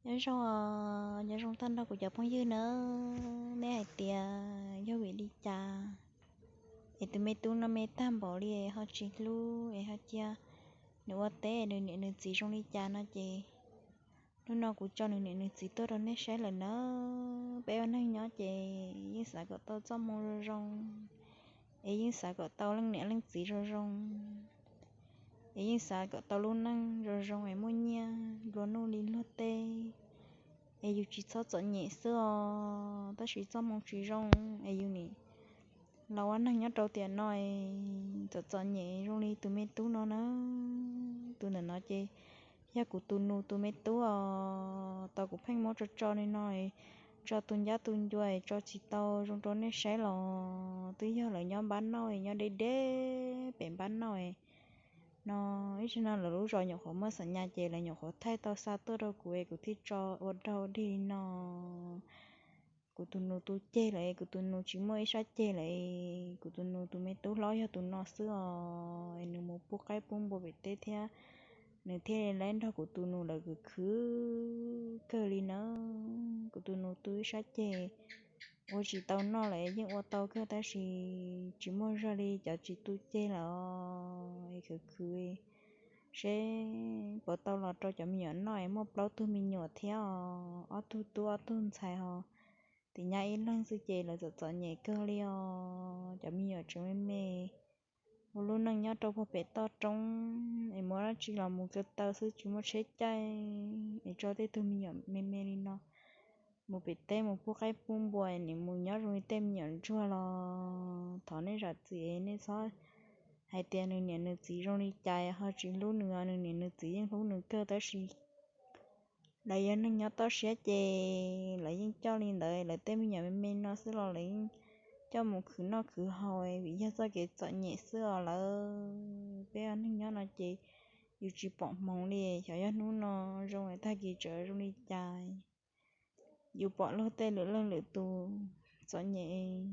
Nyob zoo, nyob zoo tag nrho kuv cov phooj ywg na. Nej hais tias yog vim li cas es tus me tub no me tag npaum li ho tsis hlub es ho cia nws ua teb, nws niam nws txiv zoo li cas no ces hnub no kuv tso nws niam nws txiv tuaj rau nej saib lawm na. Peb ua neeg nyob ces yeej xav kom tau txoj hmoo zoo zoo, es yeej xav kom tau leej niam leej txiv zoo zoo, es yeej xav kom tau lub neej zoo zoo es muaj nyiaj nplua nuj li luag tej, es yus tsis txhob txom nyem xwb os. Tab sis txoj hmoo tsis zoo es yus nim los ua neeg nyob rau tiam no es txom txom nyem zoo li tus me tub no na. Tus ntawm no ces yog kuv tus nus tus me tub os. Tau kuv pheej muab tso tso li no, tso tus ncab tus ncua es tso tsis tau zoo rau nej saib los twb yog lawv nyob npab nauj es nyob deb deb pem npab nauj no. Ib zaug no lawv lub zos nyuam qhuav muaj xam nyas ces lawv nyuam qhuav thaij tau xa tuaj rau kuv es kuv thiaj tso ua daug dig li no. Kuv tus nus tu ceg lawm es kuv tus nus tsis muaj ib sab ceg lawm es kuv tus nus tus me tub hlob yog tus no xwb os. Es nws mus pub qaib pub npua pem teb thiab, nws thiaj li nrog kuv tus nus lawv khwv khwv kawg li na. Kuv tus nus tu ib sab ceg ua tsis tau noj lawm, yeej ua tau kawg tab sis tsis muaj zog li cov tsis tu ceg lawm es khwv khwv seb puas tau los rau cov me nyuam noj es muaj plaub tug me nyuam thiab os, ob tug tub ob tug ntxhais ho tim nyab ib leeg xwb ces lawv txom txom nyem kawg li os. Cov me nyuam tseem me me ua lub neej nyob rau puag pem toj roob es muaj dab tsi los mus ko taw xwb tsis muaj tsheb caij es tso tej tug me nyuam me me li no mus pem teb mus pub qaib pub npua es nim mus nyob zoo li tej me nyuam ntsuag los thov nej zam txim, nej txhob hais tias nws niam nws txiv zoo li cas ho tsis hlub nws os. Nws niam nws txiv yeej hlub nws kawg tab sis lawv yog neeg nyob toj siab ces lawv yeej coj li ntawd, lawv tej me nyuam me me no xwb los lawv yeej coj mus khwv noj khwv haus vim yog txoj kev txom nyem xwb os lawv. Peb ua neeg nyob no ces yus tsis pom hmoov li, xyov yog hnub no zoo es tag kis tseem zoo li cas. Yus pom luag tej lwm leej lwm tus txom nyem,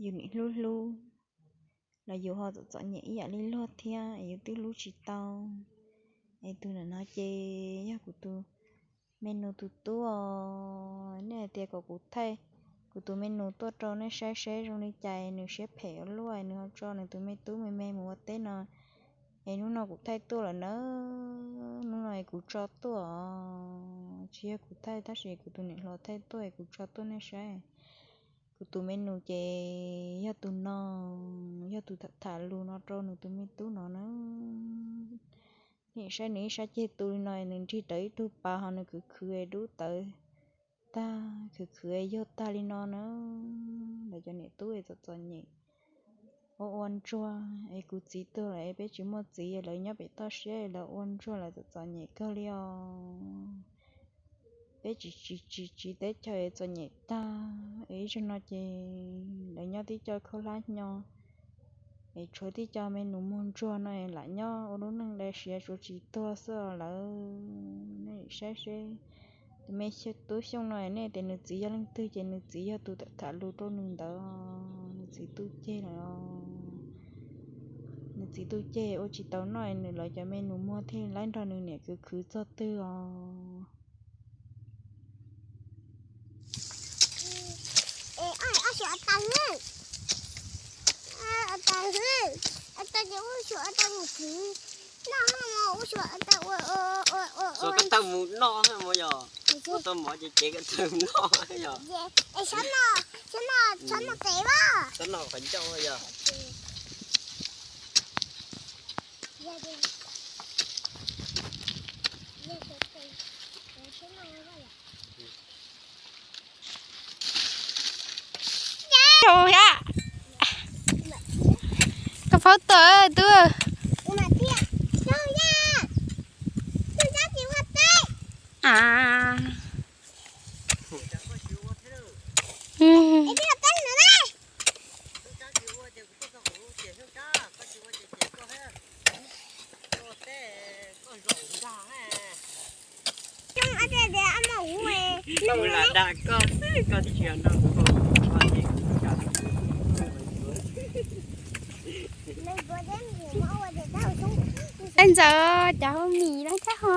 yus nim hlub hlub los yus ho txom txom nyem ib yam li luag thiab es yus twb hlub tsis tau. Es tus ntawm no ces yog kuv tus me nus tus tub os. Nej hais tias kom kuv thaij kuv tus me nus tuaj rau nej saib seb zoo li cas, nws siab phem ua luaj nws ho tso nws tus me tub me me mus ua teb no. Es hnub no kuv thaij tuaj lawm na, hnub no es kuv tso tuaj os, tsis yog kuv thaij tab sis kuv tus niam hluas thaij tuaj es kuv tso tuaj nej saib. Kuv tus me nus ces yog tus no, yog tus tham tham lus no rau nws tus me tub no na. Nej saib nws ib sab ceg tu li no, nws nrig rawv ib tug pas ho nws khwv khwv dub tawv tag, khwv khwv yug tag li no na. Lawv cov niam tub es txom txom nyem ua ua ntsuag es kuv txiv tuag lawm es peb tsis muaj txiv, lawv nyob pem toj siab lawv ua ntsuag lawv txom txom nyem kawg li os. Peb tsis tsis tsis tsis teb chaws txom nyem tag es ib zaug no ces lawv nyob tib co khaub hlab hnyo es tshuav tib co me nus muag ntsuag no es lam nyob ua lub neej dai siav tsuav tsis tuag xwb os lawv. Nej saib seb tus me tub Xyooj no nej tias nws txiv yog leej twg ces nws txiv yog tus tham tham lus rau nws ntawd, nws txiv tu ceg lawm. Nws txiv tu ceg ua tsis tau noj, nws lawv cov me nus muag thiaj li nrog nws niam khwv khwv txog twg os. Koj tau mus noj mus yog, koj tau mov ces ces koj tau mus noj yog. Xyov no qhov ncauj yog. Koj faub tuaj tub. Ntxawm cov hau mis loj thiab ho.